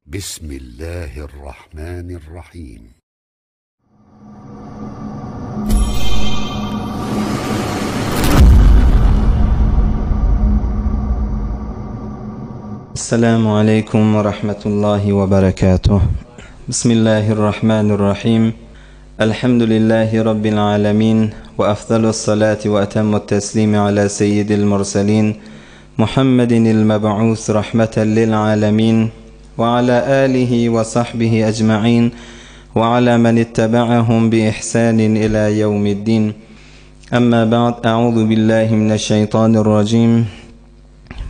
بسم الله الرحمن الرحيم. السلام عليكم ورحمة الله وبركاته بسم الله الرحمن الرحيم الحمد لله رب العالمين وأفضل الصلاة وأتم التسليم على سيد المرسلين محمد المبعوث رحمة للعالمين وعلى آله وصحبه أجمعين وعلى من اتبعهم بإحسان إلى يوم الدين أما بعد أعوذ بالله من الشيطان الرجيم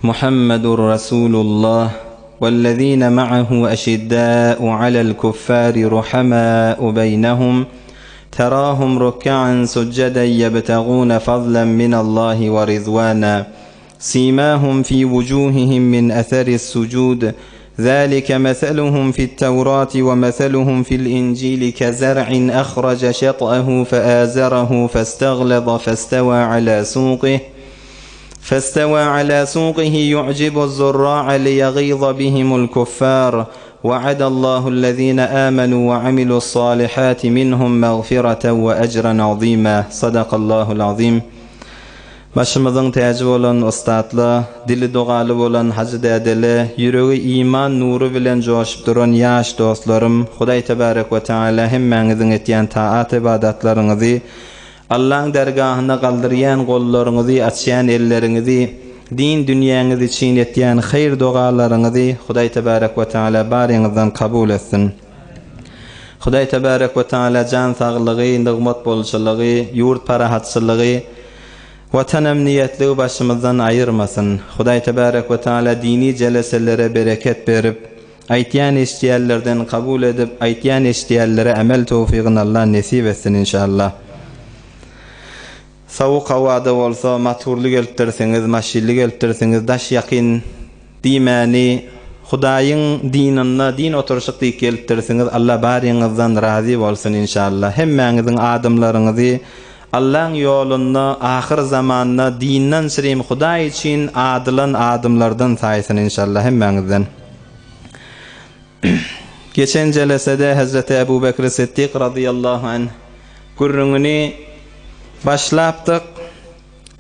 محمد رسول الله والذين معه أشداء على الكفار رحماء بينهم تراهم ركعا سجدا يبتغون فضلا من الله ورضوانا سيماهم في وجوههم من أثر السجود ذلك مثلهم في التوراة ومثلهم في الإنجيل كزرع أخرج شطأه فآزره فاستغلظ فاستوى على سوقه فاستوى على سوقه يعجب الزراع ليغيظ بهم الكفار وعد الله الذين آمنوا وعملوا الصالحات منهم مغفرة وأجرا عظيما صدق الله العظيم Başymyzyň täji bolan ussatla, dili dogaly bolan hajy dädele, ýüregi iman nury bilen joşup duran ýaş dostlarym, Hudaý tebarek we taala hemmäňiziň etýän taat-ybadatlaryňyzy, Allaň dergahynda galdyrýan gollaryňyzy, açýan elleriňizi, din dünýäňiz üçin etýän haýyr-dogalaryňyzy Hudaý tebarek we taala baryňyzdan kabul etsin. Hudaý tebarek we taala jan saglygy, nygmat bolçulygy, ýurt parahatçylygy, Watan emniýetligi başymyzdan aýyrmasyn. Hudaý tebarek we taala dini jeleselere bereket berip, aýtýan eşidýänlerden kabul edip, aýtýan eşidýänlere emel towfygyny Allah nesip etsin inşallah. Sowuk howada bolsa maturly gelipdirsiňiz, maşynly gelipdirsiňiz, daş ýakyn diýmäni Hudaýyň dininde din oturyşyk diýip gelipdirsiňiz, Alla baryňyzdan razy bolsun inşallah. Hemmäňiziň adamlaryňyzy Allaň ýolunda ahyr zamanda dinden çyrim Hudaý üçin adylan adamlardan saýsyn inşallah hemmäňizden. Geçen jelesede Hezreti Ebu Bekri Siddik razyýallahu anh gürrüňini başlapdyk.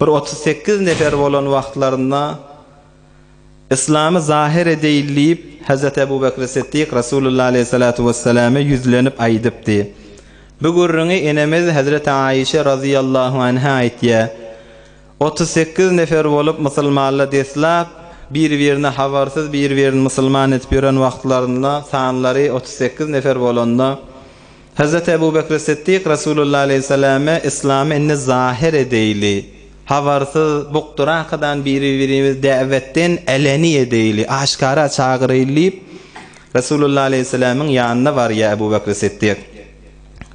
Bir 38 nefer bolan wagtlarynda Yslamy zahyr edeýin diýip, Hezreti Ebu Bekri Siddik Resulullah aleýhissalatu wesselame ýüzlenip aýdypdy. Bu gürrüňi enemiz Hezreti Aişe razyýallahu anha aýtýar. 38 nefer bolup musulmanlar deslap bir-birine habarsyz bir-birini musulman edip ýören wagtlarynda sanlary 38 nefer bolanda Hezreti Ebu Bekri Siddik Resulullah aleýhissalame Yslamy indi zahyr edeýli, habarsyz bukdurakadan biri-birimizi däwetden äleni edeýli, aşgara çagyraýly diýip Resulullah aleýhissalamyň ýanyna barýar Ebu Bekri Siddik.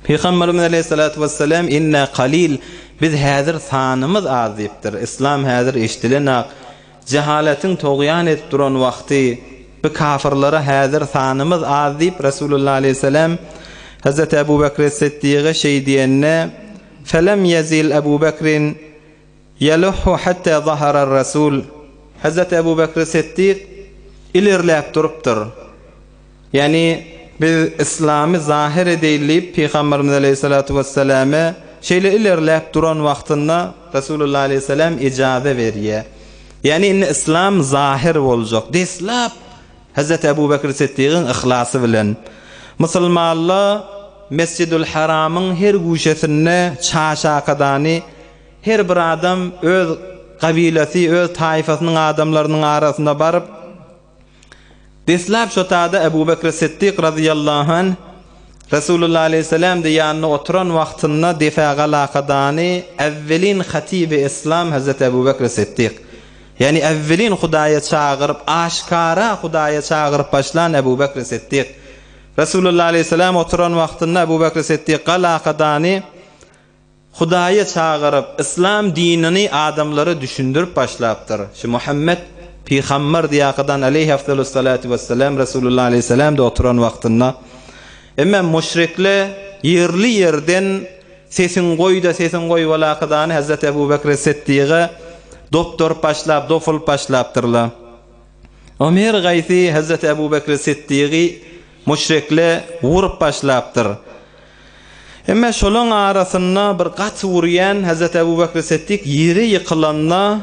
Pygamberimiz aleýhissalatu wessalam Inna kalil, biz häzir sanymyz az diýipdir. Yslam häzir eşidilenak. Jehaletiň togýan edip duran wagty, bi kafyrlara häzir sanymyz az diýip Resulullah aleýhissalam Hezreti Ebu Bekri Siddige şeý diýende, Felem ýezil Ebu Bekrin Ýeluhhu hatta zaharar Resul, Hezreti Ebu Bekri Siddik ilerläp durupdyr. Ýagny biz yslamy zahyr edeýli diýip Pygamberimiz aleýhissalatu wesselame şeýle ilerläp duran wagtynda Resulullah aleýhissalam ijaza berýär. Ýagny indi yslam zahyr boljak. Deslap Hezreti Ebu Bekri Siddigiň yhlasy bilen musulmanlar Mesjidül Haramyň her güşesinde çaşakadany Her bir adam öz gabilasy, öz taýfasynyň adamlarynyň arasyna baryp, deslap şo tada Ebu Bekri Siddik razyýallahu anh Resulullah aleýhissalam-da ýanynda oturan wagtynda defe galakadany äwwelin hatibi yslam Hezreti Ebu Bekri Siddik, ýagny äwwelin Hudaýa çagyryp, aşkara Hudaýa çagyryp başlan Ebu Bekri Siddik. Resulullah aleýhissalam oturan wagtynda Ebu Bekri Siddik galakadany Hudaýa çagyryp, yslam dinini adamlara düşündirip başlapdyr. Şu Muhammet pygamber diýakadan aleýhi afdalus-salatu wessalam Resulullah aleýhissalam-da oturan wagtynda, emma müşrikle ýerli-ýerden sesiň goý-da, sesiň goý bolakadany Hezreti Ebu Bekri Siddige dopduryp başlap, dofulyp başlapdyrlar. Oň her gaýsy Hezreti Ebu Bekri Siddigy müşrikle wurup başlapdyr. Emme şolaň arasynda bir gaty wurýan Hezreti Ebu Bekri Siddik ýere ýykylanda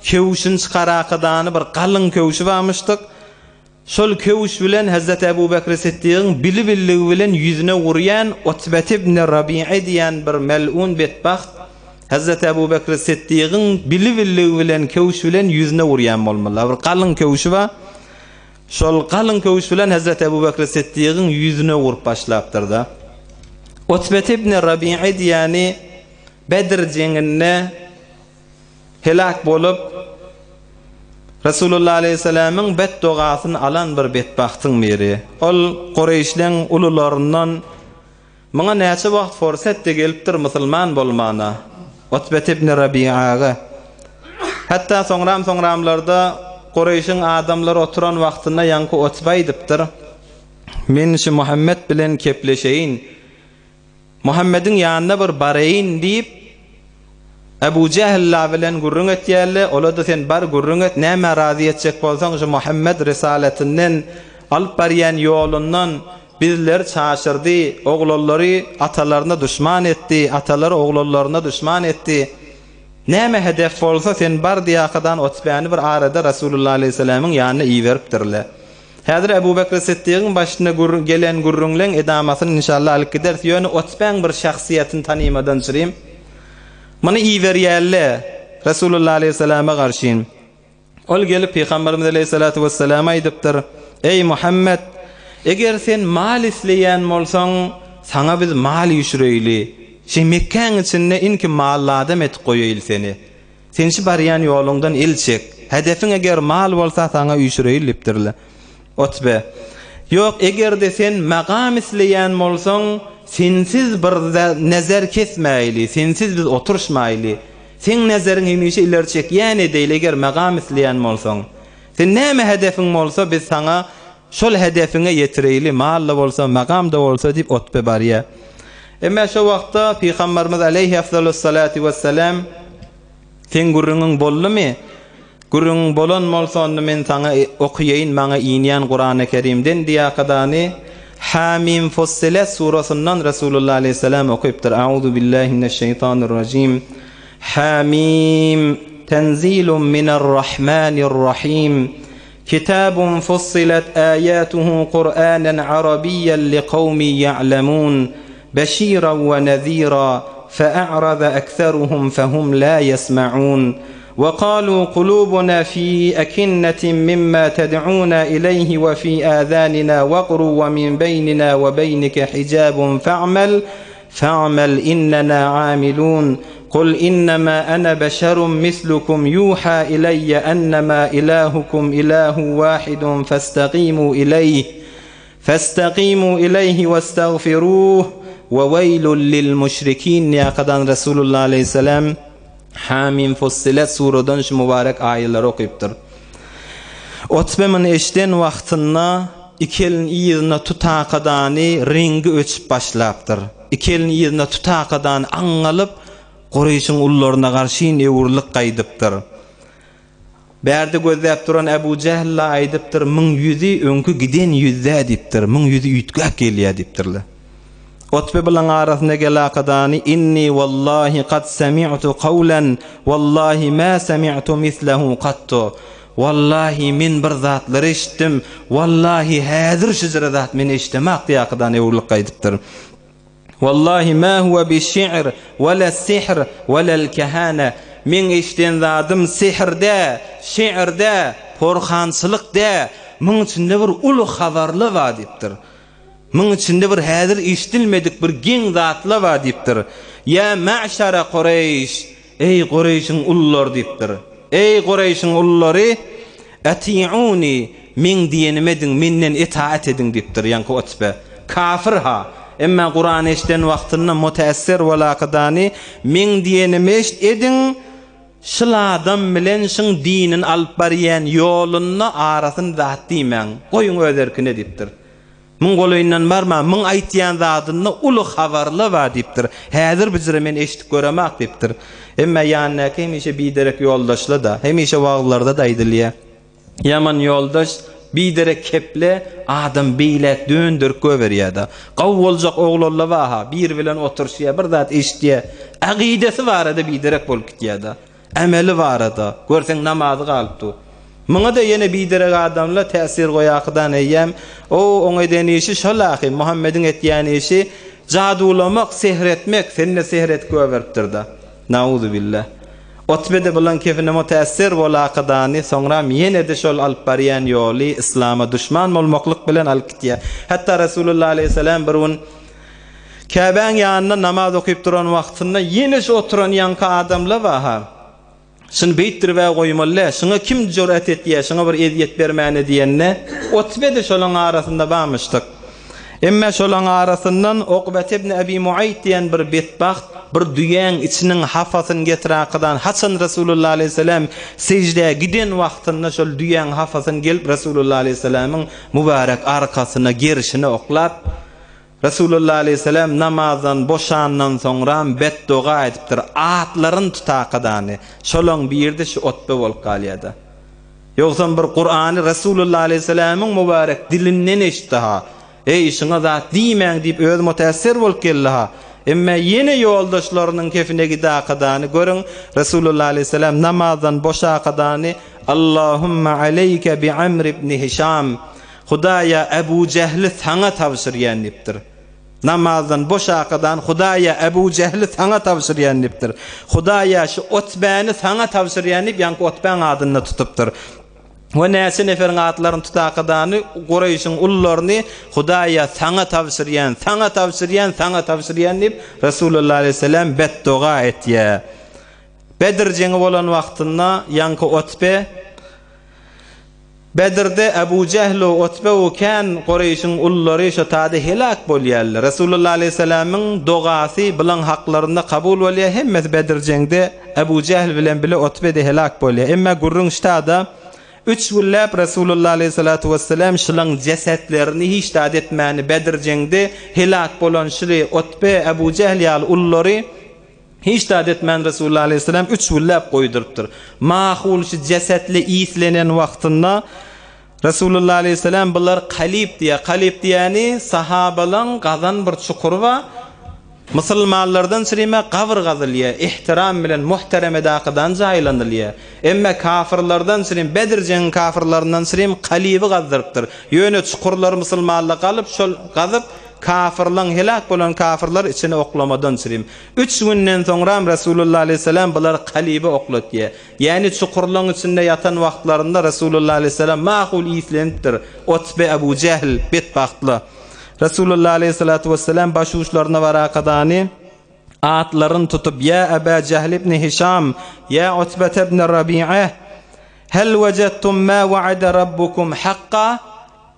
köwşüni çykarakadany bir galyň köwşi barmyşdyk. Şol köwüş bilen Hezreti Ebu Bekri Siddigiň bili billigi bilen ýüzüne urýan Utbet ibn Rabi'e diýen bir mel'un betbagt Hezreti Ebu Bekri Siddigiň bili billigi bilen köwüş bilen ýüzüne urýan bolmaly. Bir galyň köwşi bar. Şol galyň köwüş bilen Hezreti Ebu Bekri Siddigiň ýüzüne urup başlapdyr-da. Utbet ibn Rabi'e diýeni Bedr jeňinde Heläk bolup, Resulullah aleýhissalamyň betdogasyny alan bir betbagtyň biri. Ol Kureýşleň ulularyndan Muňa näçe wagt forsat-de gelipdir musulman bolmana. Utbet ibn Rabiaga. Hatda soňram-soňramlarda Kureýşiň adamlary oturan wagtynda ýaňky Utbe aýdypdyr, Men şu Muhammet bilen kepleşeýin. Muhammediň ýanyna bir baraýyn diýip, Ebu Jähilla bilen gürrüň etýärler, ola-da sen bar gürrüň et, nämä razy etjek bolsaň şu Muhammet risaletinden, alyp barýan ýolundan bizleri çaşyrdy, oglanlary atalaryna duşman etdi, atalary oglanlaryna duşman etdi. Näme hedef bolsa sen bar diýakadan Utbäni bir arada Resulullah aleýhissalamyň ýanyna iberipdirler. Häzir Ebu Bekri Siddigiň başyna gelen gürrüňleň edamasyny inşallah alyp gideris. Ýöne Utbäň bir şahsyýetini tanymadan çyrim. Muny iberýärler Resulullah aleýhissalama garşy. Ol gelip Pygamberimiz aleýhissalatu wesselama aýdypdyr, Eý Muhammet! Eger sen mal isleýän bolsaň, saňa biz mal üýşüreýli. Şeý Mekgäň içinde inki mally adam etip goýaýly seni. Sen şu barýan ýoluňdan el çek. Hedefiň eger mal bolsa saňa üýşüreýin diýipdirler. Utbe, Ýok, eger-de sen magam isleýän bolsaň, sensiz bir nezer kesmäýli, sensiz biz oturyşmaýly. Seň nezeriň hemişe ileri çekýän edeýli eger magam isleýän bolsaň. Sen näme hedefiň bolsa biz saňa şol hedefiňe ýetireýli, mal-da bolsa, magam-da bolsa diýip Utbe barýar. Emma şo wagtda Pygamberimiz aleýhi afdalus-salatu wessalam, Seň gürrüňiň boldumy? Gürrüňiň bolan bolsa onda men saňa okaýaýyn maňa inýän Kurany Kerimden diýakadany Hamim Fussilet surasyndan Resulullah aleýhissalam okypdyr. Auzu billahi mineşşeýtanirrajim. Hamim Tenzilun minerrahmanirrahim. Kitabun fussilet aýatuhu Kur'anen arabiyyen liqawmin ya'lemun beşiran we nezira fe'a'rada ekseruhum fehum la yesma'un we kalu kulubuna fi ekinnetin mimma ted'una ileyhi we fi azanina waqru we min beynina we beynike hicabun fe'mel Fa'mel innena amilun, Kul innema ene beşerun mislukum yuha ileyye ennema ilahukum ilahun wahidun festaqimu ileyh festaqimu ileyhi westagfiruh we weýlun lil müşrikin diýakadan Resulullah aleýhissalam Hamim Fussilet suradan şu mübarek aýalary okypdyr. Utbe muny eşiden wagtynda iki elini yzyna tutakadany reňgi öçüp başlapdyr. Iki elini yzyna tutakadany aňňalyp, Kureýşiň ulularyna garşyn öwrülik gaýdypdyr. Bärde gözläp duran Ebu Jähllä aýdypdyr, Muň ýüzi öňki giden ýüz dä diýipdir, muň ýüzi üýtgäp gelýär diýipdirler. Utbe bilen arasynda gelakadany Inni wallahi kad semi'tu kawlan wallahi ma semi'tu mislehu kattu Wallahi men bir zatlar eşitdim, wallahi häzir şujra zat men eşidemak diýakadany öwrülip gaýdypdyr. Wallahi ma huwa biş-şi'r we le's-sihr we lel-kehane Meň eşiden zadym sihr dä, şi'r dä, porhançylyk dä, muň içinde bir uly habarly bar diýipdir. Muň içinde bir häzir eşidilmedik bir geň zatla bar diýipdir. Ýa ma'şara Kureýş, eý Kureýşiň ululary diýipdir. Eý Kureýşiň ululary, ati'uni, meň diýenimi ediň, menden etaat ediň diýipdir, ýaňky Utbe. Kafir-ha, emma Kurany eşiden wagtynda muteessir bolakydany, meň diýenimi eşit ediň, şul adam bilen şuň dinini alyp barýan ýolunda arasyny zat diýmäň, goýuň öz erkine diýipdir. Muň golaýyndan barma, muň aýtýan zadynda uly habarla bar diýipdir. Häzir bijire men eşidip göremak diýipdir. Emma ýanyndaky hemişe biderek ýoldaşla-da, hemişe wagyzlarda-da aýdylýar. Ýaman ýoldaş biderek keple adam beýläk dönderip goýberýär-de. Gawy boljak oglanla bar-ha, biri bilen oturyşýar, bir zat eşidýär. Agydasy barada biderek bolup gitýär-de. Emeli barada, görseň namazy galyp dur. Muňa-da ýene biderek adamla täsir goýakydan eýýäm, O, oň eden işi şol ahy, Muhammediň etýän işi jadulamak, sehr etmek, seni-de sehr edip goýberipdir-de. Nauzubilla. Otbede bulan kefine mutäessir bolakydany, soňram ýene-de şol alyp barýan ýoly yslama duşman bolmaklyk bilen alyp gitýär. Hatda Resulullah aleýhissalam bir gün Käbäň ýanynda namaz okyp duran wagtynda ýene şu oturan ýaňky adamla bar-ha. Şuny beýtdirib-ä goýmaly-dä, şuňa kim jüret etýär, şuňa bir ezýet bermäne diýende, Otbe-de şolaň arasynda barmyşdyk. Emme şolaň arasyndan Okbet ibn Ebi Muaýt diýen bir betbagt bir düýäň içiniň hapasyny getiräkidan haçan Resulullah aleýhissalam seždä giden wagtynda şol düýäň hapasyny gelip Resulullah aleýhissalamyň mübärek arkasyna gerşine oklap Resulullah aleýhissalam namazdan boşandan soňram betdoga edipdir atlaryny tutakadany şolaň birde şu Otbe bolup galýada. Ýogsam bir Kurany Resulullah aleýhissalamyň mübärek dilinden eşitdi-ha. Eý, şuňa zat diýmäň diýip özi mütässer bolup geldi-ha. Emme ýene ýoldaşlarynyň kefine gidakadany görüň, Resulullah aleýhissalam namazdan boşakadany Allahumma aleýke bi Amr ibn Hişam, Hudaýa Ebu Jähli saňa tabşyrýan diýipdir. Namazdan boş akadan Hudaýa Ebu Jähli saňa tabşyrýan diýipdir. Hudaýa şu Otbäni saňa tabşyrýan diýip ýaňky Otbäň adyny tutupdyr. We näçe neferiň atlaryny tutakadany Kureýşiň ullaryny Hudaýa saňa tabşyrýan, saňa tabşyrýan, saňa tabşyrýan diýip Resulullah aleýhissalam betdoga etýär. Bedr jeňi bolan wagtynda ýaňky Otbe Bedrde Ebu Jählu, Utbe we kän Kureýşiň ululary şo tada heläk bolýarlar. Resulullah aleýhissalamyň dogasy bulaň haklarynda kabul bolýar, hemmesi Bedr jeňde Ebu Jähl bilen bile Utbe-de heläk bolýar. Emma gürrüň ştada, üç günläp Resulullah aleýhissalatu wessalam şulaň jesetlerini hiç zat etmäni Bedr jeňde heläk bolan şuly Utbe, Ebu Jähl ýaly ululary, Hiç zat etmän Resulullah aleýhissalam üç günläp goýdurypdyr. Mahul şu jesetli islenen wagtynda Resulullah aleýhissalam bular kalyp diýýär. Kalyp diýýäni sahabalaň gazan bir çukury bar. Musulmanlardan çyrime gabyr gazylýar. Ihtiram bilen muhteremedäkidan jaýlanylýar. Emme kafyrlardan çyrim Bedr jeňiň kafyrlaryndan çyrim kalyby gazdyrypdyr. Ýöne çukurlary musulmanlar galyp şol gazyp Kafyrlaň heläk bolan kafyrlar içine oklamadan çirim. Üç günden soňram Resulullah aleýhissalam bulary kalyba oklatýar. Ýäni çukurlaň içinde ýatan wagtlarynda Resulullah aleýhissalam makul islenipdir. Utbe Ebu Jähl betbagtla. Resulullah aleýhissalatu wessalam baş uçlaryna barakadany atlaryny tutup Ýa Eba Jähl ibn Hişam, ýa Utbete ibn Rabi'e, hel wejedtum ma wa'ada rabbukum hakka?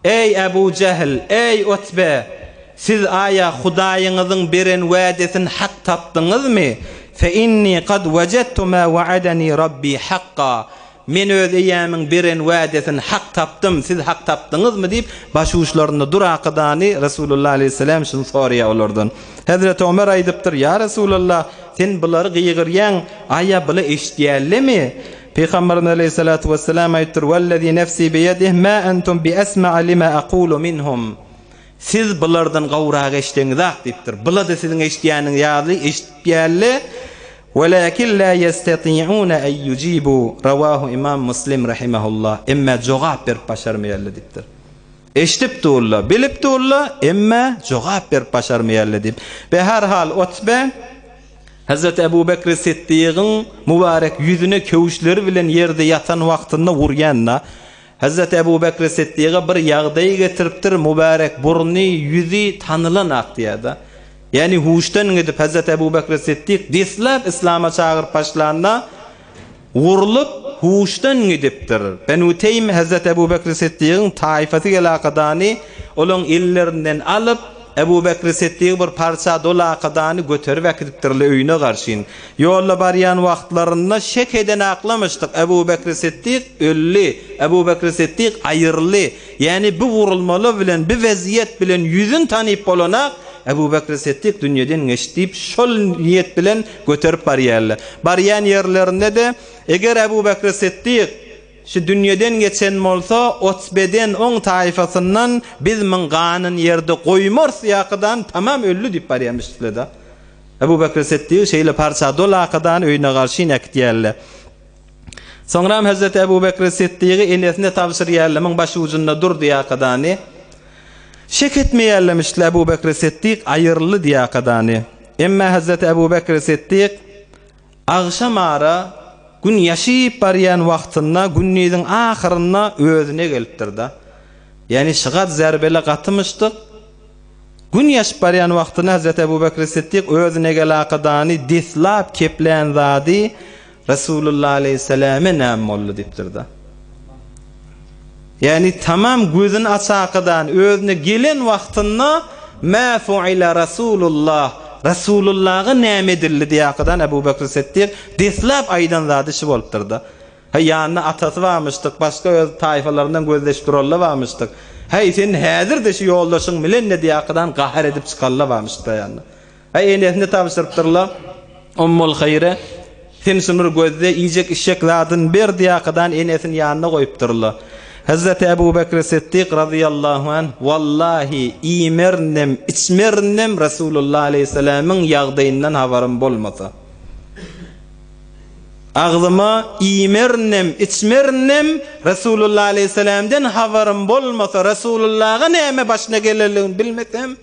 Eý, Ebu Jähl, eý, Utbe! Siz aýa Hudaýyňyzyň beren wädesini hak tapdyňyzmy? Fe inni kad wejedtu ma wa'adani Rabbi hakka. Men öz Eýämiň beren wädesini hak tapdym, siz hak tapdyňyzmy? diýip, başuçlarynda durakydany Resulullah aleýhissalam şuny soraýar olardan. Hezreti Omer aýdypdyr, Ýa Resulallah, sen bulary gygyrýaň, aýa buly eşidýärlemi? Pygamberimiz aleýhissalatu wessalam aýdypdyr, Wellezî nefsî biýedih mâ entum biesme'a limâ aqulu minhum. Siz bulardan gowrak eşdeňizak diýipdir. Bula-da siziň eşidýäniňiz ýaly eşidýärler. Welakin lâ ýesteti'ûne en ýujibû. Rawahu Imam Muslim rahimehullah. Emmä jogap berip başarmaýarlar diýipdir. Eşidip durlar, bilip durlar, emmä jogap berip başarmaýarlar diýip. Be her hal Utbe Hezreti Ebu Bekri Siddigiň mübarek ýüzüne köwüşleri bilen ýerde ýatan wagtynda urýanda, Hezreti Ebu Bekri Siddige bir ýagdaý getiripdir, mübarek burny, ýüzi tanylanak diýýär-de. Ýagny huşdan gidip Hezreti Ebu Bekri Siddik deslap yslama çagyryp başlanda, Urlup, huşdan gidipdir. Benu Teým Hezreti Ebu Bekri Siddigiň taýfasy gelakadany olaň ellerinden alyp, Ebu Bekri Siddigi bir parça dolakadany göterip äkidipdirler öýüne garşyn. Ýolda barýan wagtlarynda şek eden aklamyşdyk, Ebu Bekri Siddik öldi, Ebu Bekri Siddik aýryldy. Ýäni bu urulmalar bilen, bu wezýet bilen ýüzün tanyp bolanak, Ebu Bekri Siddik dünýeden geçdi diýip, şol niýet bilen göterip barýarlar. Barýan ýerlerinde-de, eger Ebu Bekri Siddik. Şu dünýeden geçen bolsa, Otbeden, oň taýfasyndan biz myň ganyn ýerde goýmarys ýakydan tamam öldi diýip barýamyşdylar-da. Ebu Bekr Setdigi şeýle parça dolakadan öýüne garşyn äkitýärler. Soňram Hezreti Ebu Bekr Setdigi enesine tabşyrýarlar, myň baş ujunda dur diýakadany. Şek etmeýärlemişler Ebu Bekr Setdik aýyryldy diýakadany. Emma Hezreti Ebu Bekr Setdik agşam ara gün ýaşyp barýan wagtynda gündiziň ahyrynda özüne gelipdir-de. Ýagny şygat zerbele gatymyşdyk. Gün ýaşyp barýan wagtynda Hezreti Ebu Bekr Siddik özüne gelakadany deslap keplän zady Resulullah aleýhissalame näme boldy diýipdir-de. Ýagny tamam gözüni açakadan özüne gelen wagtynda Mä fu'ile Rasulullah, Resulullaha näme edildi diýakadan Ebu Bekr Siddik deslap aýdan zady şy bolupdyr-da. Häý, ýanynda atasy barmyşdyk, başga öz taýfalaryndan gözleşip durally barmyşdyk. Häý, sen häzir-de şu ýoldaşyň bilen ne diýakadan gahar edip çykally barmyşdyk ýanyna. Häý, enesine tabşyrypdyrlar, Ummul Haýre, sen şuny bir gözle, iýjek-içjek zadyny ber diýakadan enesini ýanyna goýupdyrlar. Hezreti Ebu Bekri Siddik razyýallahu anh, Wallahi, iýmerinem, içmerinem Resulullah aleýhissalamyň ýagdaýyndan habarym bolmasa. Agzyma iýmerinem, içmerinem, Resulullah aleýhissalamdan habarym bolmasa, Resulullaha näme başyna gelenligini bilmesem,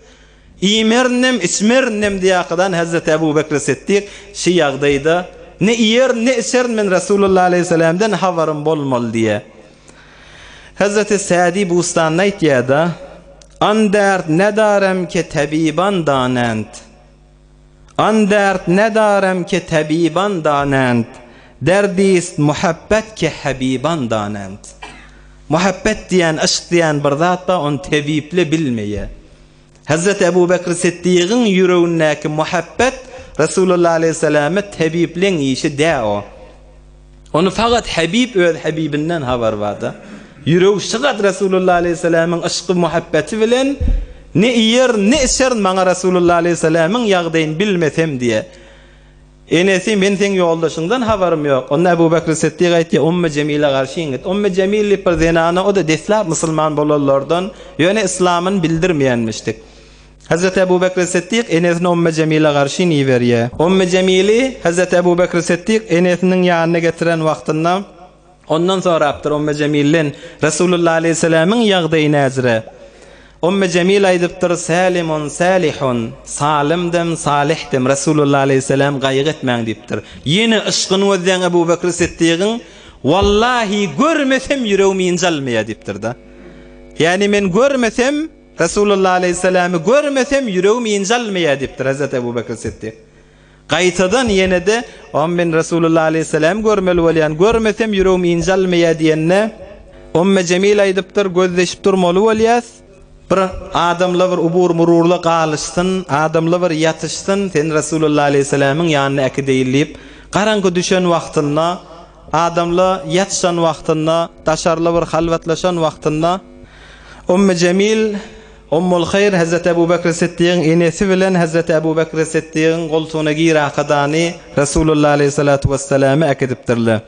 iýmerinem, içmerinem diýakadan Hezreti Ebu Bekri Siddik şi ýagdaýda, Ne iýerin, ne içerin men Resulullah aleýhissalamdan habarym bolmaly diýýär. Hezreti Sädi Bustanda aýtýar-da, An dert nedarem ke tebiban danent. An dert nedarem ke tebiban danend, Derdist muhabbet ke habiban danend. Muhabbet diýen, yşk diýen bir zat bar, ony tebiple bilmeýär. Hezreti Ebu Bekr Siddigiň ýüregindäki muhabbet Resulullah aleýhissalama tebipleň işi dä o. Ony fakat Habib öz Habibinden habar barda. Ýüregi şygat Resulullah aleýhissalamyň yşky muhabbeti bilen ne iýerin, ne içerin maňa Resulullah aleýhissalamyň ýagdaýyny bilmesem diýe. Enesi men seň ýoldaşyňdan habarym ýok. Onda Ebu Bekr Siddik aýtýar, Ummy Jemile garşyň git. Ummy Jemil diýip bir zenana, o-da deslap musulman bolanlardan, ýöne yslamyny bildirmeýänmişdik. Hezreti Ebu Bekr Siddik enesini Umme Jemile garşy iberýär. Umme Jemili Hezreti Ebu Bekr Siddik enesiniň ýanyna getiren wagtynda ondan sorapdyr, Umme Jemilden, Resulullah aleýhissalamyň ýagdaýy näzire? Umme Jemil aýdypdyr, Sälimun sälihun, Salymdym, salyhdym, Resulullah aleýhissalam gaýgy etmäň diýipdir. Ýene yşgyny gözleýän Ebu Bekr Siddigiň, Wallahi görmesem ýüregim ynjalmaýar diýipdir-de. Ýagny men görmesem, Resulullah aleýhissalamy görmesem ýüregim ynjalmaýar diýipdir Hezreti Ebu Bekr Siddik. Gaýtadan ýene-de, Ohm men Resulullah aleýhissalamy görmeli bolýan, görmesem ýüregim ynjalmaýar diýende, Umme Jemil aýdypdyr, Gözleşip durmaly bolýas, bir adamla bir ubur-mururla galyşsyn, adamla bir ýatyşsyn, seni Resulullah aleýhissalamyň ýanyna äkideýin diýip, garaňky düşen wagtynda, adamla ýatyşan wagtynda, daşarla bir halwatlaşan wagtynda, Ummy Jemil, Ummul Haýr Hezreti Ebu Bekr Siddigiň enesi bilen Hezreti Ebu Bekr Siddigiň goltugyna girakadany Resulullah aleýhissalatu wesselame äkidipdirler.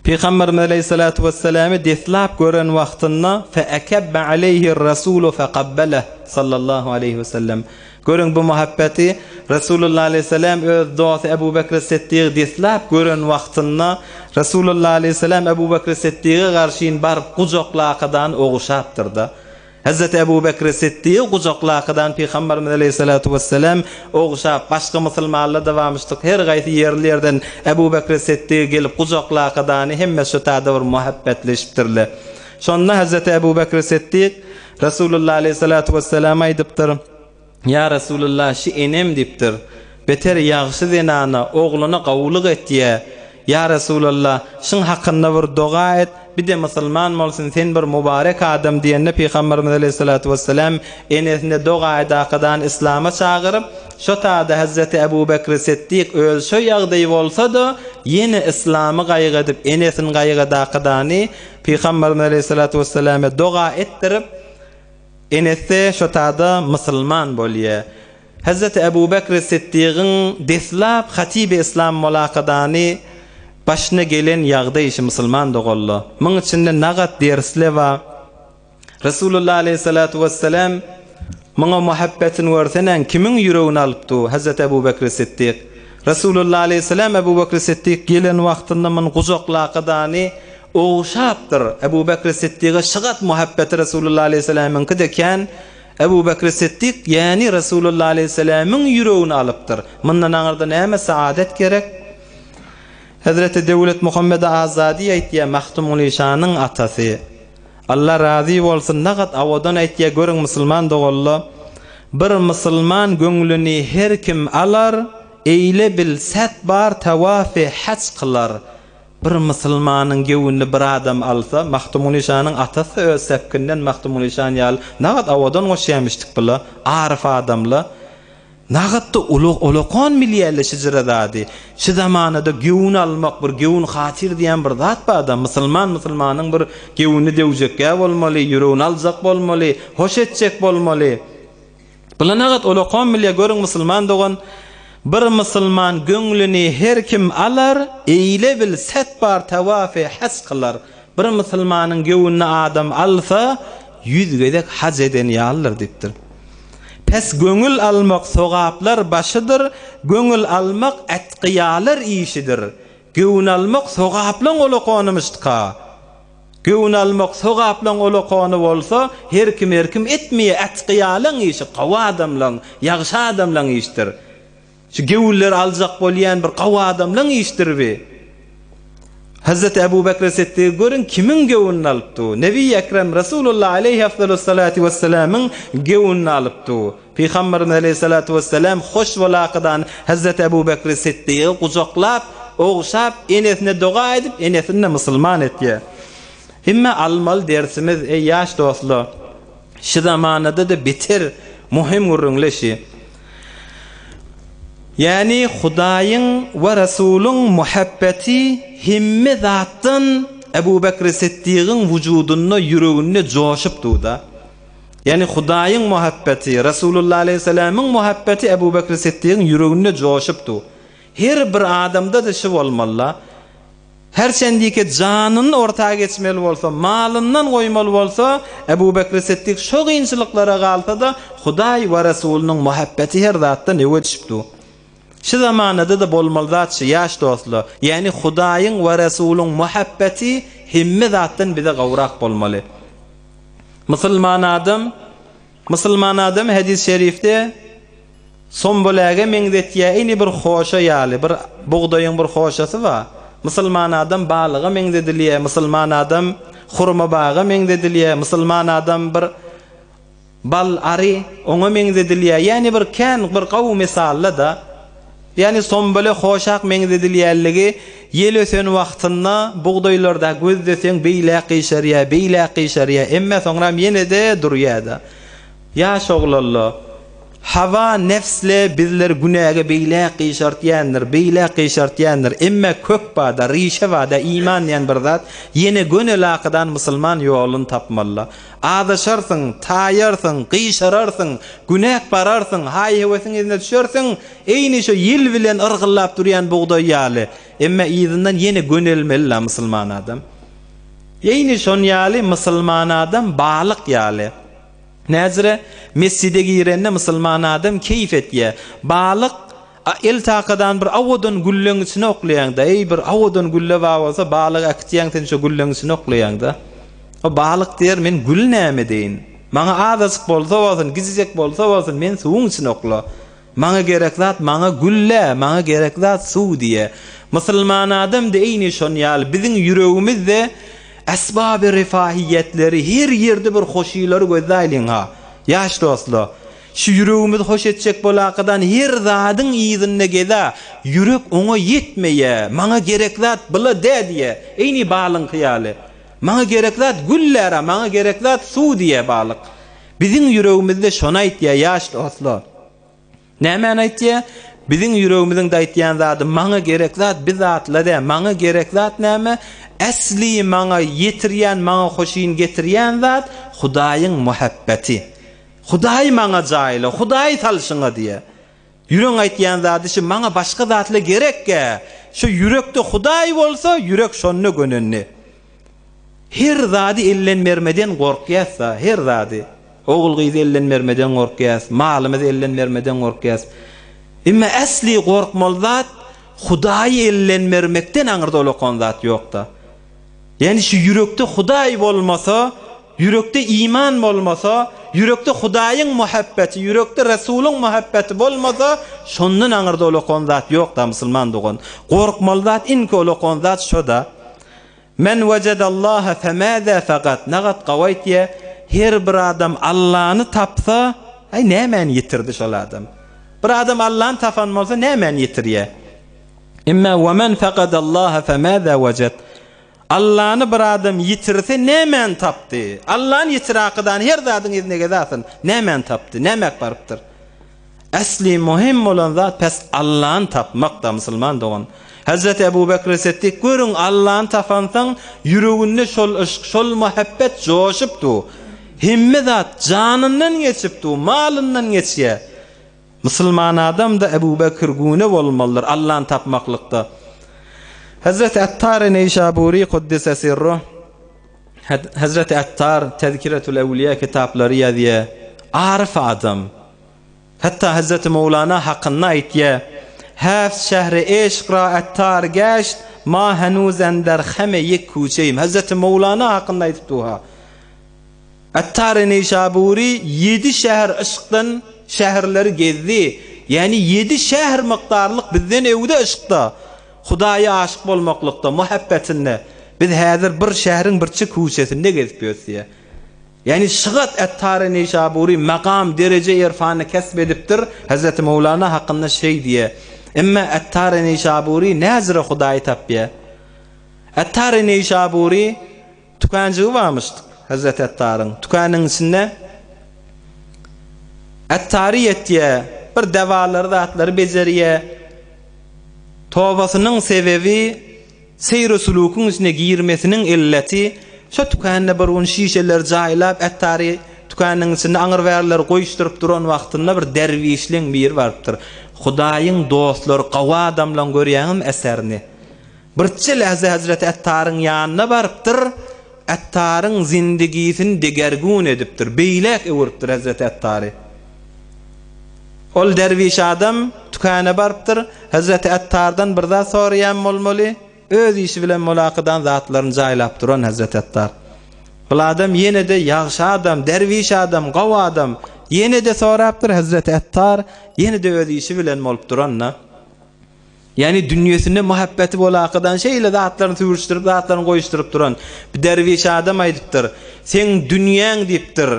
Pygamberimiz aleýhissalatu wesselamy deslap gören wagtynda feekebbe aleýhir-rasulu fekabbaleh sallallahu aleýhi wesellem. Görüň bu muhabbeti, Resulullah aleýhissalam öz dosty Ebu Bekr Siddigy deslap gören wagtynda Resulullah aleýhissalam Ebu Bekr Siddige garşyn baryp gujaklakadan oguşapdyr-da. Hezreti Ebu Bekr Siddigy gujaklakadan Pygamberimiz aleýhissalatu wessalam ogşap, başga musulmanlar-da barmyşdyk, her gaýsy ýerli-ýerden Ebu Bekr Siddigy gelip gujaklakadany hemmesi şu taýda bir muhabbetleşipdirler. Şonda Hezreti Ebu Bekr Siddik Resulullah aleýhissalatu wesselam aýdypdyr, Ýa Resulullah, şi enem diýipdir. Beter ýagşy zenana, ogluna gowulyk etýä. Ýa Resulallah, şyň hakynda bir doga et, bir-de musulman bolsun, sen bir mubarek adam diýende Pygamberimiz aleýhissalatu wesselam enesine doga edakadan islama çagyryp, şo tada Hezreti Ebu Bekri Siddik özi şo ýagdaý bolsa-da, ýene islamy gaýgy edip, enesini gaýgy edakadany Pygamberimiz aleýhissalatu wesselame doga etdirip, enesi şo tada musulman bolýa. Hezreti Ebu Bekri Siddigiň deslap hatyby yslam bolakadany. Başyna gelen ýagdaý şi musulman doganla. Muň içinde nagat dersle ba. Resulullah aleýhissalatu wessalam muňa muhabbetini görsenäň kimiň ýüregini alypdy? Hazreti Ebu Bekri Siddik. Resulullah aleýhissalam Ebu Bekri Siddik gelen wagtynda muny gujaklakadany ogşapdyr. Ebu Bekri Siddige şygat muhabbeti Resulullah aleýhissalamyňky-de kän. Ebu Bekri Siddik ýäni Resulullah aleýhissalamyň ýüregini alypdyr. Mundan aňyrda näme saadet gerek? Hezreti Döwletmuhammet Azady aýtýar, Magtymguly şanyň atasy. Alla razy bolsun nagat awadan aýtýa görüň musulman doganla bir musulman göňlüni her kim alar eýle bil sät bar tawafy haç kylar bir musulmanyň göwnüni bir adam alsa Magtymguly şanyň atasy öz säpkinden Magtymguly şan ýaly nagat awadan goşýamişdik bula aryf adamla Nagatda ulag olakan bilýärler şijire zady. Şi zamanada göwün almak bir göwün hatyr diýen bir zat barda musulman musulmanyň bir göwünini döwjekgä bolmaly ýüregini aljak bolmaly hoş etjek bolmaly. Bula nagat olakan bilýär görüň musulman dogan bir musulman göňlüni her kim alar eýle bil set bar tawafy haç kylar bir musulmanyň göwünini adam alsa ýüz gezek haç eden ýalydyr diýipdir. Pes göňül almak sogaplar başydyr, göňül almak ätgyýalar işidir. Göwün almak sogaplaň olakonymyşdka. Göwün almak sogaplaň olakony bolsa, her kim-her kim etmeýär, ätgyýalaň işi, gowy adamlaň, ýagşy adamlaň işdir. Şu gewülleri aljak bolýan bir gawy adamlaň işdir bi. Hazreti Ebu Bekr Siddigy görüň kimiň gewünini alypdy. Nebi Ekrem Resulullah aleýhi afdalus-salatu wessalamyň gewünini alypdy. Pygamberimiz aleýhissalatu wessalam hoş bolakydan Hazreti Ebu Bekr Siddigy gujaklap, ogşap, enesine doga edip, enesini-de musulman etýär. Hemme almaly dersimiz, eý ýaş dostlar, Şi zamanada-da beter muhim gürrüňle şi. Ýani Hudaýyň we Resulyň muhabbeti hemme zatdan Ebu Bekri Siddigiň wujudynda ýüreginde joşup dur-da. Ýani Hudaýyň muhabbeti, Resulullah aleýhissalamyň muhabbeti Ebu Bekri Siddigiň ýüreginde joşup dur. Her bir adamda-da şi bolmaly-la. Her çendike janyny orta geçmeli bolsa, malyndan goýmaly bolsa, Ebu Bekri Siddik şo kynçylyklara galsa-da, Hudaý we Resulynyň muhabbeti her zatdan öňe düşüp dur. Şi zamanada-da bolmaly zat şi, ýaş dostlar. Ýagny Hudaýyň we Resulyň muhabbeti hemme zatdan bize gowrak bolmaly. Musulman adam, musulman adam hadys şerifde, Somboläge meňzetýä ini bir hoşa ýaly bir bugdaýyň bir hoşasy bar. Musulman adam balyga meňzedilýä, musulman adam hurma baga meňzedilýä, musulman adam bir bal ary oňa meňzedilýä. Ýäni bir kän bir gowy mysalla-da. Ýäni sombole hoşak meňzedilýänligi ýel ösen wagtynda bugdaýlarda gözleseň beýläk gyşarýa, beýläk gyşarýa, emme soňram ýene-de durýa-da. Ýaş oglanlar, hawa nefsle bizleri günäge beýläk gyşartýandyr, beýläk gyşartýandyr, emme kök bada, rişe bada, iman diýen bir zat, ýene göni lakydan musulman ýoluny tapmalyda. Azaşarsyň, taýarsyň, gyşararsyň, günäk bararsyň, haý-höwesiň yzyna düşersiň, eýni şo ýel bilen yrgyllap durýan bugdaý ýaly, emme yzyndan ýene gönelmeli-la musulman adam. Eýni şon ýaly musulman adam balyk ýaly. Näzire, mesjide girende musulman adam keýp etýär. Balyk, a el takadan bir owadan gülleň içine oklaýaň-da, eý, bir owadan gülle bar bolsa, balygy äkitýäň sen şo gülleň içine oklaýaň-da. O balyk diýer, men gül näme edeýin? Maňa azajyk bolsa bolsun, gijijek bolsa bolsun, men suwuň içine okla. Maňa gerek zat maňa gülle, maňa gerek zat suw diýe. Musulman adam-da eýni şon ýaly, biziň ýüregimizde esbaby refahiýetleri, her ýerde bir hoşylary gözläýliň-ha, ýaş dostlar. Şu ýüregimizi hoş etjek bolakadan her zadyň yzynda geza, ýürek oňa ýetmeýä, maňa gerek zat bula dä diýe, eýni balyňky ýaly. Maňa gerek zat güllär-a, maňa gerek zat suw diýe balyk. Biziň ýüregimizde şony aýtýar, ýaş dostlar. Nämäni aýtýar? Biziň ýüregimiziň-de aýtýan zady, maňa gerek zat bi zatlar däl. Maňa gerek zat näme? Äsli maňa ýetirýän, maňa hoşyn getirýän zat Hudaýyň muhabbeti. Hudaý maňa jaýla, Hudaý salşyňa diýýär. Ýüregiň aýtýan zady şi, maňa başga zatla gerekgä. Şu ýürekde Hudaý bolsa, ýürek şonda gönendi. Her zady elden bermeden gorkýas-da, her zady. Ogul-gyzy elden bermeden gorkýas, malymyzy elden bermeden gorkýas. Emma äsli gorkmaly zat, Hudaýy elden bermekden aňyrda ulakan zat ýok-da. Ýagny şu ýürekde Hudaý bolmasa, ýürekde iman bolmasa, ýürekde Hudaýyň muhabbeti, ýürekde Resulyň muhabbeti bolmasa, şondan aňyrda ulakan zat ýok-da musulman dogan. Gorkmaly zat iňki ulakan zat şo-da. Men wejedallaha femâzâ fegat, nagat gawy aýtýa, her bir adam Allany tapsa, aý nämäni ýitirdi şol adam? Bir adam Allany tapan bolsa nämäni ýitirýä? Emma we men fekadallaha femâzâ wejed, Allany bir adam ýitirse nämäni tapdy? Allany ýitirakydan her zadyň yzyna gezasyn, nämäni tapdy, nämäk barypdyr? Äsli möhüm bolan zat pes Allany tapmakda musulman dogan. Hezreti Ebu Bekri Seddik görüň Allany tapansaň ýüreginde şol yşk şol muhabbet joşup du. Hemme zat janyndan geçip du malyndan geçýä. Musulman adam da Ebu Bekir güne bolmalydyr Allany tapmaklykda. Hezreti Attary Neýşabury Kuddise sirruh Hezreti Attar Tezkiretül Ewliýa kitaplary ýazýa. Aryf adam. Hatda Hezreti Mowlana hakynda aýtýa, Häft şähri eşk ra Attar geşt, ma henuz ender heme ýek kuçeýim. Hezreti Mowlana hakynda aýdyp duha. Attary Neýşabury ýedi şäher yşkdan şäherleri gezdi. Ýagny ýedi şäher mukdarlyk bizden öwde yşkda. Hudaýa aşyk bolmaklykda, muhabbetinde biz häzir bir şäheriň birçe küçesinde gezip ýörüs diýýär. Ýagny Şygat Ättary Neýşabury makam, dereje erfany kesp edipdir, Hezreti Möwlana hakynda şeý diýýär. Emma Ättary Neýşabury näzire Hudaýy tapýar. Ättary Neýşabury Tükanjygy barmyş Hezreti Attaryň. Tükanyň içinde Attary ýetýär, bir dewalary zatlary bejerýär. Tobasynyň sebebi seýri-sülüküň içine girmesiniň illeti şo tükanda bir gün şişeleri jaýlap Attary tükanyň içinde aňyr-bärleri goýuşdyryp duran wagtynda bir derwişliň biri barypdyr. Hudaýyň dostlary gawy adamlaň görýäňizmi eserini? Birçe lähze Hezreti Ättaryň ýanyna barypdyr, Ättaryň zindigisini degergun edipdir, beýläk öwüripdir Hezreti Ättary. Ol derwiş adam tükana barypdyr, Hezreti Ättardan bir zat soraýan bolmaly, öz işi bilen mulakydan zatlaryny jaýlap duran Hezreti Ättar. Bul adam ýene-de ýagşy adam, derwiş adam, gowy adam, ýene-de sorapdyr, Hezreti Ättar ýene-de öz işi bilen bolup duran-da. Ýagny dünýesinde muhabbeti bolakadan şeýle zatlaryny süwürişdirip, zatlaryny goýuşdyryp duran bir derwiş adam aýdypdyr, Seň dünýäň diýipdir,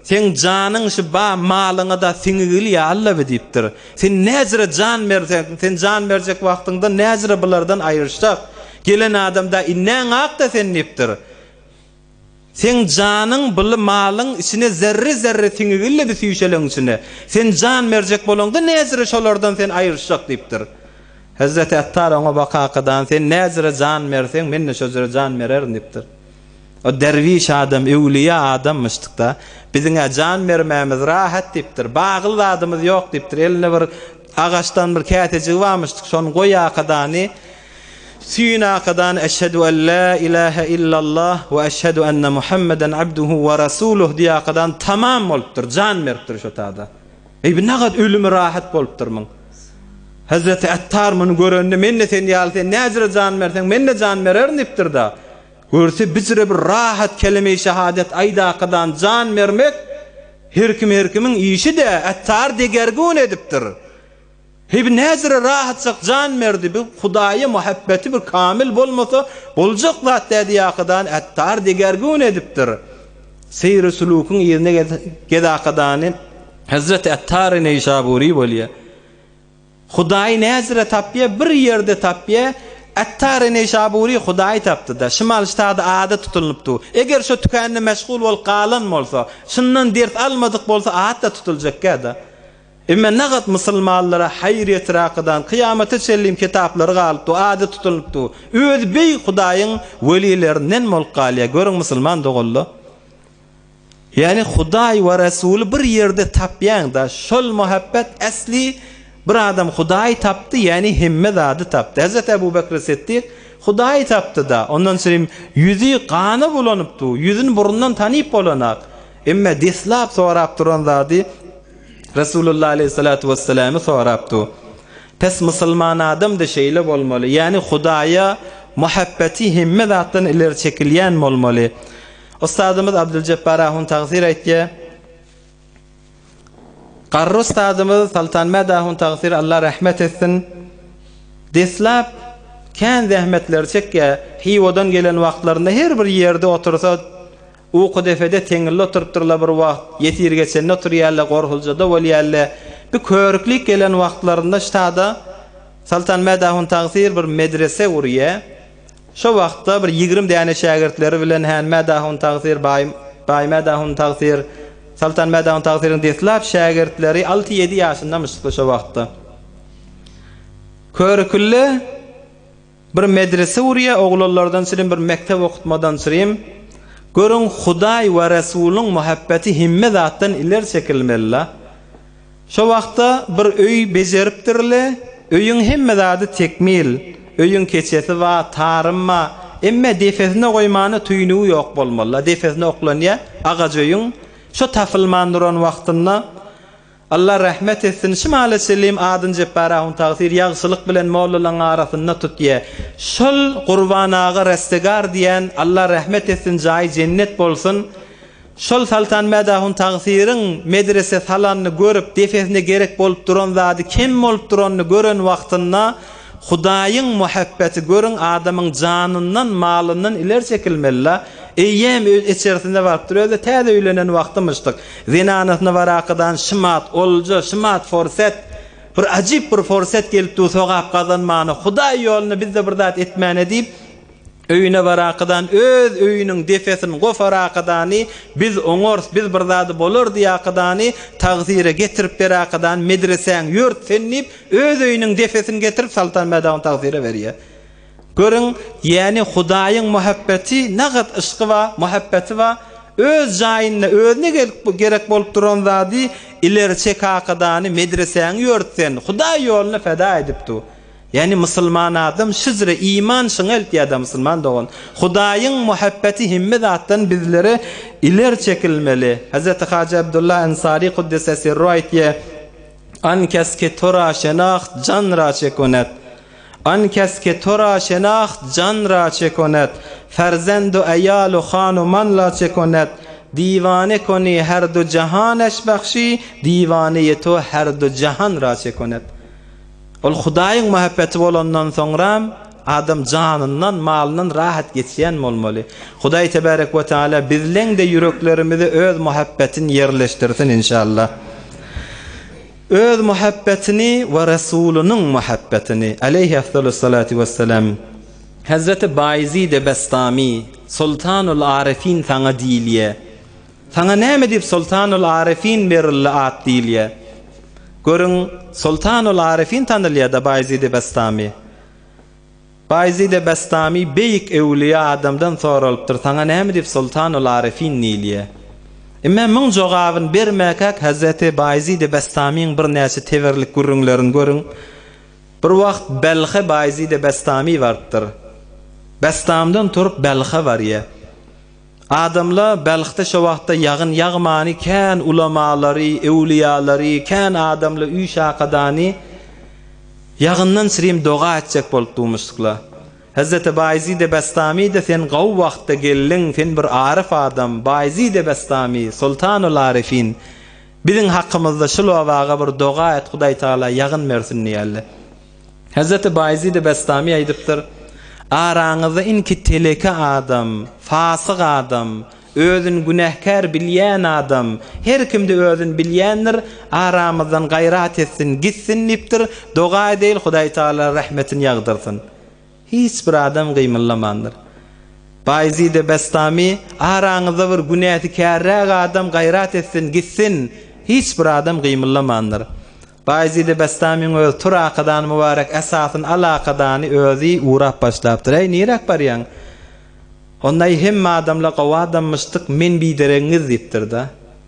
seň janyň şu ba malyňa-da siňigili ýaly-la bi diýipdir. Sen näjire jan berseň, sen jan berjek wagtyňda näjire bulardan aýryşjak. Gelen adam-da inäň ak-da sen diýipdir. Seň janyň byly malyň içine zerre-zerre siňigilledi süýşeleň içine. Sen jan berjek bolaňda näzire şolardan sen aýryşjak diýipdir. Hezreti Attar oňa bakakadan sen näzire jan berseň men-de şo jüre jan bererin diýipdir. O derwiş adam, öwlüýä adammyşdyk-da. Biziň-ä jan bermämiz rahat diýipdir. Bagly zadymyz ýok diýipdir. Elinde bir agaçdan bir käsejigi barmyşdyk, şony goýakadany Süýn akadan Eşhedü en la ilahe illallah we eşhedü enne Muhammeden abduhu we rasuluh diýakadan tamam bolupdyr, jan beripdir şo tada. Eý bi nagat ölümi rahat bolupdyr muň. Hezreti Attar muny görende men-de sen ýaly sen näjüre jan berseň men-de jan bererin diýipdir-da. Görse bijire bir rahat keleme-i şehadet aýdakadan jan bermek her kim her kimiň işi-dä, Attar degergun edipdir. Heý bi näzire rahatjak jan berdi bi Hudaýa muhabbeti bir kamil bolmasa boljak zat dädi ýakadan Attar degergun edipdir. Seýri sülüküň yzyna gezakadany Hezreti Attary Neýşabury bolýa. Hudaýy näzire tapýa bir ýerde tapýa Attary Neýşabury Hudaýy tapdyda. Şimal ştada ady tutulynypdy. Eger şo tükände meşgul bolup galan bolsa, şundan ders almadyk bolsa at-da tutuljakgäda. Emma nagat musulmanlara haýyr ýetirakydan kyýamata çenlim kitaplary galypdy, ady tutulypdy. Özi beýik Hudaýyň welilerinden bolup galýar. Görüň musulman doganlar. Ýagny Hudaý we Resuly bir ýerde tapýaňda, şol muhabbet äsli. Bir adam Hudaýy tapdy, ýagny hemme zady tapdy. Hezreti Ebu Bekri Siddik Hudaýy tapdy-da. Ondan çyrim ýüzi gana bulanyp dur, ýüzüni burnundan tanyp bolanak. Emme deslap sorap duran zady Resulullah aleýhissalatu wesselamy sorap dur. Pes musulman adam-da şeýle bolmaly, ýagny Hudaýa muhabbeti hemme zatdan ileri çekilýän bolmaly. Ustadymyz Abdyljepbar ahun tagsyr aýtýar. Garry ustadymyz Soltanmät ahun tagsyr Allah rehmet etsin. Deslap kän zähmetleri çekýär. Hywadan gelen wagtlarynda her bir ýerde otursa Uky depede teňňilli oturypdyrlar bir wagt, ýesir geçende oturýarlar, gorhuljada bolýarlar. Bir körüklik gelen wagtlarynda ştada Soltanmät ahun tagsyr bir medrese gurýar. Şo wagtda bir ýigrim däne şägirtleri bilen Hänmät ahun tagsyr, Baý, Baýmät ahun tagsyr, Soltanmät ahun tagsyryň deslap şägirtleri alty-ýedi ýaşyndamyşdyklar şo wagtda. Körükli Bir medrese gurýa oglanlardan çyrim bir mekdep okutmadan çyrim görüň Hudaý we Resulyň muhabbeti hemme zatdan ileri çekilmelila. Şo wagtda bir öý bejeripdirle öýüň hemme zady tekmil öýüň keçesi ba tarym ba emme defesine goýmana tüýnügi ýok bolmalyla defesine oklanýa agaç öýüň şo tapylman duran wagtynda Allah rehmet etsin şimala çelim adyn Jepbar ahun tagsyr ýagşylyk bilen mollalaň arasynda tutýa şol Gurban aga Restegar diýän Allah rehmet etsin jaýy jennet bolsun şol Saltanmät ahun tagsyryň medrese salanyny görüp defesine gerek bolup duran zady kem bolup duranyny gören wagtynda Hudaýyň muhabbeti görüň adamyň janyndan malyndan ileri çekilmelila eýýäm öz içerisinde barypdyr özi täze öýlenen wagtymyşdyk Zenanasyna barakydan şymat olja, şymat forset, bir ajyp bir forset gelip dur sogap gazanmana, Hudaý ýolunda bizde bir zat etmäne diýip, öýüne barakydan öz öýüniň defesini gofarakydany, biz oňarys, biz bir zady bolar diýakydany, tagsyra getirip berakydan, medresäň ýört sen diýip, öz öýüniň defesini getirip Soltan Mädagyň tagsyra berýär. Görüň, ýäni Hudaýyň muhabbeti nagat yşky bar, muhabbeti bar. Öz jaýynda özüne gelip gerek bolup duran zady ileri çek hakydany medresäňi ýört sen, Hudaý ýoluna feda edip dur. Ýäni musulman adam şyjre iman şyňa eltýärda musulman dogan. Hudaýyň muhabbeti hemme zatdan bizlere ileri çekilmeli. Hezreti Hajy Abdullah Ensary Kuddise sirru aýtýar, An kes ke tora şenaht jan ra çekonet. An kes ke tora şenaht jan ra çe konet, Ferzend u eýal u han u man la çe konet, Diwane koni her du jahan eş behşi, Diwane-ye to her du jahan ra çe konet. Ol Hudaýyň muhabbeti bolandan soňram adam janyndan, malyndan rahat geçýän bolmaly. Hudaý tebarek we taala bizleň-de ýüreklerimize öz muhabbetini ýerleşdirsin inşallah. Öz muhabbetini we Resulynyň muhabbetini, aleýhi efdalus-salatu wesselam, Hezreti Baýezide Bestami, Soltanul Arifin saňa diýilýä. Saňa näme diýip Soltanul Arifin berildi at diýilýä. Görüň, Soltanul Arifin tanylýa-da Baýezide Bestami. Baýezide Bestami beýik öwlüýä adamdan soralypdyr, Saňa näme diýip Soltanul Arifin diýilýä? Emme muň jogabyny bermäkäk Hezreti Baýezide Bestamyň birnäçe teberlik gürrüňlerini görüň. Bir wagt Belhe Baýezide Bestami barypdyr. Bestamdan turup Belhe barýa. Adamla Belhde şo wagtda ýagyn ýagmany kän ulamalary, öwlüýalary, kän adamla üý-şakadany Ýagyndan çirim doga etjek bolup dumuşdykla. Hezreti Baýezide Bestami-de sen gawy wagtda geldiň, sen bir aryf adam, Baýezide Bestami, Soltanul Arifin, biziň hakymyzda şul obaga bir doga et Hudaýtagala ýagyn bersin diýerler. Hezreti Baýezide Bestami aýdypdyr, Araňyzda inki teleke adam, fasyk adam, Özüni günäkär bilýän adam, her kimde özüni bilýändir, aramyzdan gaýrat etsin, gitsin diýipdir, doga edeýil, Hudaýtagala rehmetini ýagdyrsyn. Hiç bir adam gymyldamandyr. Baýezide Bestami, Araňyzda bir günäsikärräk adam gaýrat etsin, gitsin, hiç bir adam gymyldamandyr. Baýezide Bestamyň özi tur akadany mübarek esasyny al akadany özi urap başlapdyr. Eý, niräk barýaň? Ondaý hemme adamla gowy adammyşdyk, men bideregiňiz diýipdir-de.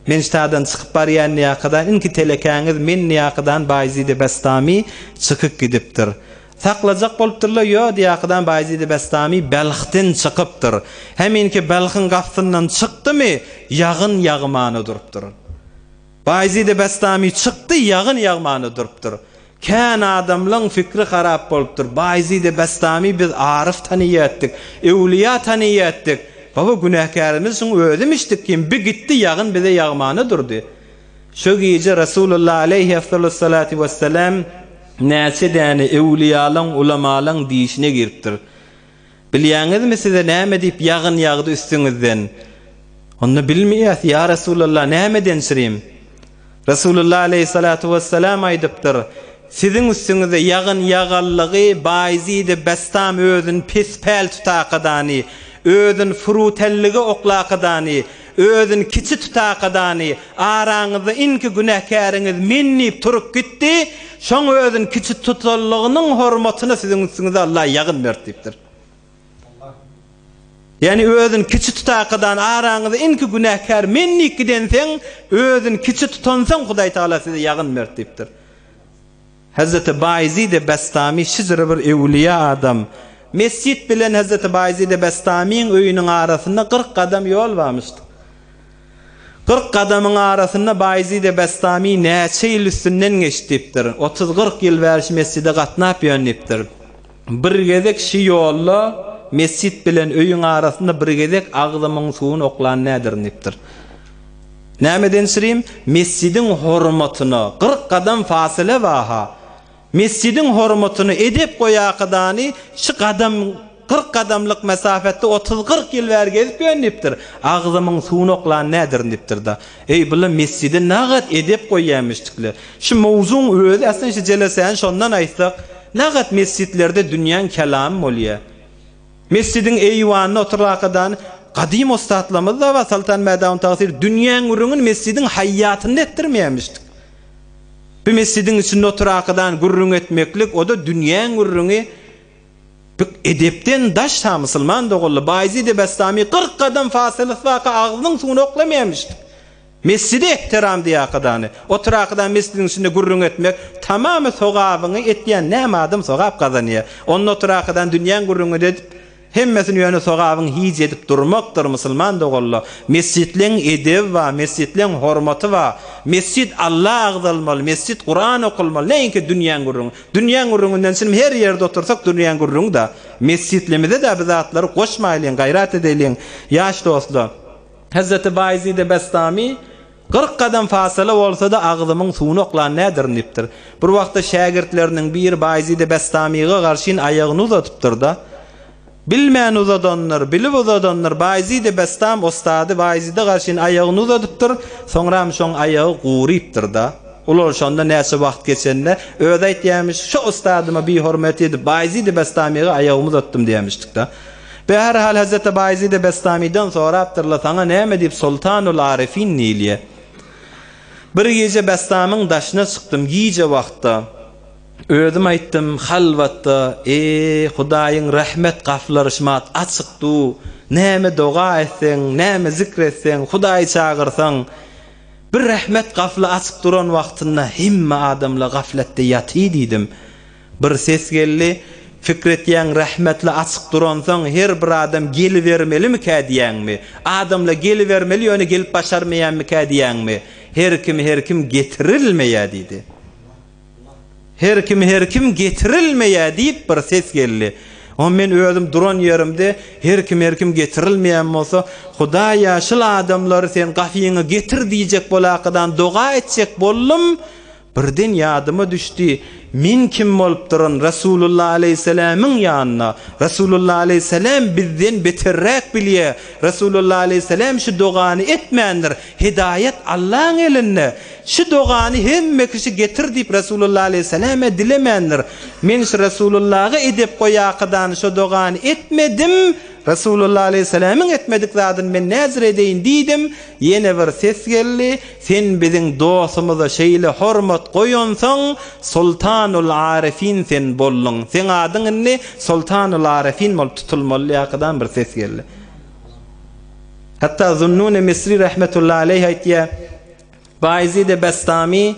Men ştadan çykyp barýan niýakadan inki telekäňiz men niýakadan Baýzidi Bestami çykyp gidipdir. Saklajak bolupdyrlar, ýo diýakadan Baýzidi Bestami Belhden çykypdyr. Heminki Belhiň gapysyndan çykdymy, ýagyn ýagmana durupdyr. Baýzidi Bestami çykdy, ýagyn ýagmana durupdyr. Kän adamlaň fikri harap bolupdyr. Baýzidi Bestami biz aryf tanyýatdyk, öwlüýa tanyýatdyk. Baba günäkärimiz şuň özümişdik kim, bi gitdi ýagyn bize ýagmana durdy. Şo gije Resulullah aleýhi efdalus-salatu wessalam näçe däne öwlüýalaň, ulamalaň dişine giripdir. Bilýäňizmi size näme diýip ýagyn ýagdy üstüňizden? Onda bilmeýäs, ýa Resulallah, nämeden çyrim? Resulullah aleýhissalatu wessalam aýdypdyr, Siziň üstüňize ýagyn ýaganlygy Baýzidi Bestam özüni pespäl tutakadany, özüni furutellige oklakadany, özüni kiçi tutakadany, araňyzda iňki günäkäriňiz men diýip turup gitdi, şoň özüni kiçi tutanlygynyň hormatyna siziň üstüňize Allah ýagyn berdi diýipdir. Ýagny özüni kiçi tutakadan araňyzda iňki günäkär men diýip gidenseň, özüni kiçi tutansoň Hudaý Tagala size ýagyn berdi diýipdir. Hezreti Baýezide Bestami şijre bir öwlüýä adam. Mesjit bilen Hezreti Baýezide Bestamyň öýüniň arasynda 40 gadam ýol barmyşdy. 40 gadamyň arasynda Baýezide Bestami näçe ýyl üstünden geçdi diýipdir. Otuz-kyrk ýyl bäri şu mesjide gatnap ýörün diýipdir. Bir gezek şi ýolda mesjit bilen öýüň arasynda bir gezek agzymyň suwuny oklan nädirin diýipdir. Nämeden çyrim? Mesjidiň hormatyna 40 gadam fasyla bar-ha. Mesjidiň hormatyna edep goýakadany şi gadam 40 gadamlyk mesafetde otuz-kyrk ýyl bäri gezip ýörün diýipdir. Agzymyň suwuny oklan nädirin diýipdir-da. Eý, bular mesjide nagat edep goýýamişdikle. Şu mowzugyň özi aslynda şu jelesäni şondan aýtsak, nagat mesjitlerde dünýäň kelamy bolýa. Mesjidiň eýwanynda oturakadan gadym ussatlarymyz-da bar, Soltan Mädawun tagsyr dünýäň gürrüňini mesjidiň haýýatynda etdirmeýämişdik. Bu mesjidiň içinde oturakadan gürrüň etmeklik, o-da dünýäň gürrüňi. Bu edepden daş ha musulman doganlar. Baýezid-i Bestami 40 gadam fasylysy barka agzynyň suwuny oklamaýamyşdyk. Mesjide ehtiram diýakadany. Oturakadan mesjidiň içinde gürrüň etmek tamamy sogabyňy etýän näme adam sogap gazanýa. Onda oturakadan dünýäň gürrüňini edip Hemmesini ýöne sogabyň hiç edip durmakdyr musulman doganlar. Mesjitleň edebi bar, mesjitleň hormaty bar. Mesjit Alla agzalmaly, mesjit Kuran okulmaly, näinki dünýäň gürrüňi. Dünýäň gürrüňinden çynym her ýerde otursak dünýäň gürrüňi-da. Mesjitlemize-de bi zatlary goşmaýlyň, gaýrat edeýliň, ýaş dostlar. Hezreti Baýezide Bestami, 40 gadam fasyla bolsa-da agzymyň suwuny oklan nädirin diýipdir. Bir wagtda şägirtleriniň biri Baýezide Bestamyga garşyn aýagyny uzadypdyr-da. Bilmän uzadandyr, bilip uzadandyr, Baýezide Bestam ussady Baýezide garşyn aýagyny uzadypdyr, soňram şoň aýagy gurypdyr-da. Ulalşanda näçe wagt geçende, özi aýtýarmyş, Şo ussadyma bihormat edip, Baýezide Bestamyga aýagymy uzatdym diýýärmişdik-de. Beherhal Hezreti Baýezide Bestamydan sorapdyrlar, Saňa näme diýip Soltanul Arifin diýilýär? Bir gije Bestamyň daşyna çykdym, gije wagtda. Özüm aýtdym, halwatda, Eý, Hudaýyň rehmet gaflary şumat açyk du, näme doga etseň, näme zikr etseň, Hudaýy çagyrsaň, bir rehmet gafly açyk duran wagtynda hemme adamlar gafletde ýaty diýdim. Bir ses geldi, Pikir etýäň rähmetli açyk duransoň her bir adam gelibermelimikä diýäňmi? Adamla gelibermeli ýöne gelip başarmaýanmykä diýäňmi? Her kim her kim getirilmeýä diýdi. Her kim her kim getirilmeýä diýip bir ses geldi. Oňa men özüm duran ýerimde her kim her kim getirilmeýän bolsa, Hudaýa şul adamlary sen gafyňa getir diýjek bolakadan doga etjek boldum, Birden ýadyma düşdi, men kim bolupdyryn Resulullah aleýhissalamyň ýanynda? Resulullah aleýhissalam bizden beterräk bilýär. Resulullah aleýhissalam şu dogany etmändir. Hidaýat Allaň elinde. Şu dogany hemme kişi getir diýip Resulullah aleýhissalam-ä dilemändir. Men şu Resulullaha edep goýakadan şo dogany etmedim. Resulullah aleýhissalamyň etmedik zadyny men näzir edeýin diýdim. Ýene bir ses geldi, Sen biziň dostumyza şeýle hormat goýansoň, Soltanul Arifin sen bolduň. Seň adyň indi Soltanul Arifin bolup tutulmaly diýakadan bir ses geldi. Hatda Zunnun-i Misri rahmetullahi aleýh aýtýar. Baýezid-i Bestami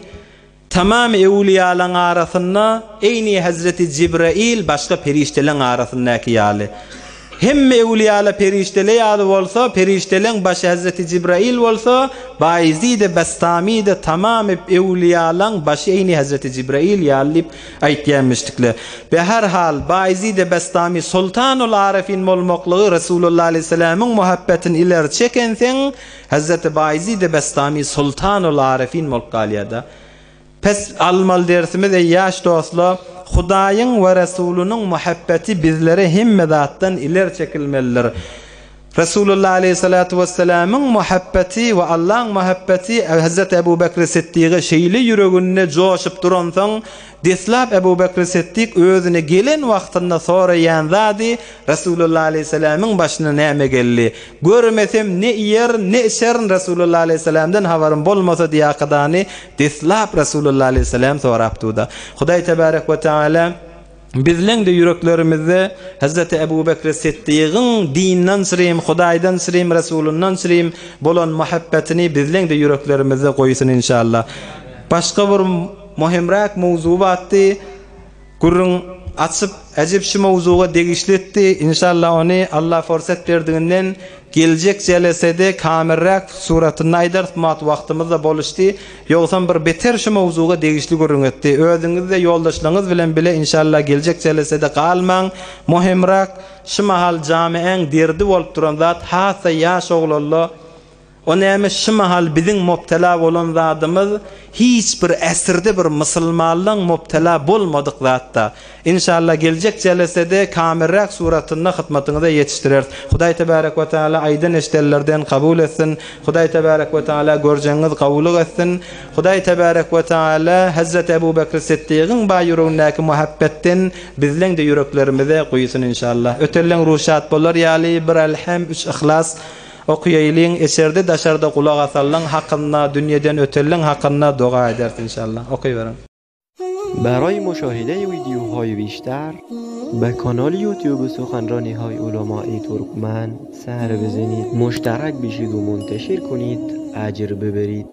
tamam öwlüýalaň arasynda eýni Hezreti Jibrail başga perişdeleň arasyndaky ýaly. Hemme öwlüýala perişdele ýaly bolsa, perişdeleň başy Hezreti Jibrail bolsa, Baýezid-i Bestami-de tamam öwlüýalaň başy eýni Hezreti Jibrail ýaly diýip aýtýanmyşdyklar. Be-her hal, Baýezid-i Bestami Sultanul Arifin bolmaklygy Resulullah aleýhissalamyň muhabbetini ileri çekenseň, Hezreti Baýezid-i Bestami Sultanul Arifin bolup galýar-da. Pes almaly dersimiz eý ýaş dostlar, Hudaýyň we Resulynyň muhabbeti bizlere hemme zatdan ileri çekilmelidir. Resulullah aleýhissalatu wessalamyň muhabbeti we Allaň muhabbeti Hezreti Ebu Bekri Siddiga şeýle ýüreginde joşup duransoň, Deslap Ebu Bekri Siddik özüne gelen wagtynda soraýan zady, Resulullah aleýhissalamyň başyna näme geldi? Görmesem ne iýerin, ne içerin Resulullah aleýhissalamdan habarym bolmasa diýakadany deslap Resulullah aleýhissalam sorapdy-da. Hudaý tebarek we teala bizleň-de ýüreklerimizde Hezreti Ebu Bekri Siddigiň dinden çyrim, Hudaýdan çyrim, Resulyndan çyrim bolan muhabbetini bizleň-de ýüreklerimizde goýsun inşallah. Başga bir Möhümräk mowzugy batdy. Gürrüň açyp, äjip şu mowzuga degişli etdi. Inşallah ony Allah forsat berdiginden geljek jelesede kamilräk suratynda aýdarys. Bu wagt wagtymyz-da boluşdy. Ýogsam bir beter şu mowzuga degişli gürrüň etdi. Özüňiz-de ýoldaşlaryňyz bilen bile inşallah geljek jelesede galmaň. Möhümräk şu mahal jamiäň derdi bolup duran zat has-da ýaş oglanla O näme şu mahal biziň mobtela bolan zadymyz hiç bir äsirde bir mysylmanlaň mobtela bolmadyk zatda. Inşallah geljek jelesede kamilräk suratynda hytmatyňyza ýetişdireris. Hudaý tebärek we taala aýdan eşdenlerden kabul etsin. Hudaý tebärek we taala görjegiňiz gowulyk etsin. Hudaý tebärek we taala Hezreti Ebu Bekri Siddigiň ba ýüregindäki muhabbetden bizleň-de ýüreklerimize guýsun inşallah. Ötelleň ruşat bolar ýaly bir Elhem üç Yhlas Okýaýlyň eçerde daşarda gulak asallaň hakynda dünýeden ötelleň hakynda doga ederis inşallah. Okyberiň. برای مشاهده ویدیوهای بیشتر به کانال یوتیوب سخنرانی های علمای ترکمن سر بزنید مشترک بشید و منتشر کنید اجر ببرید.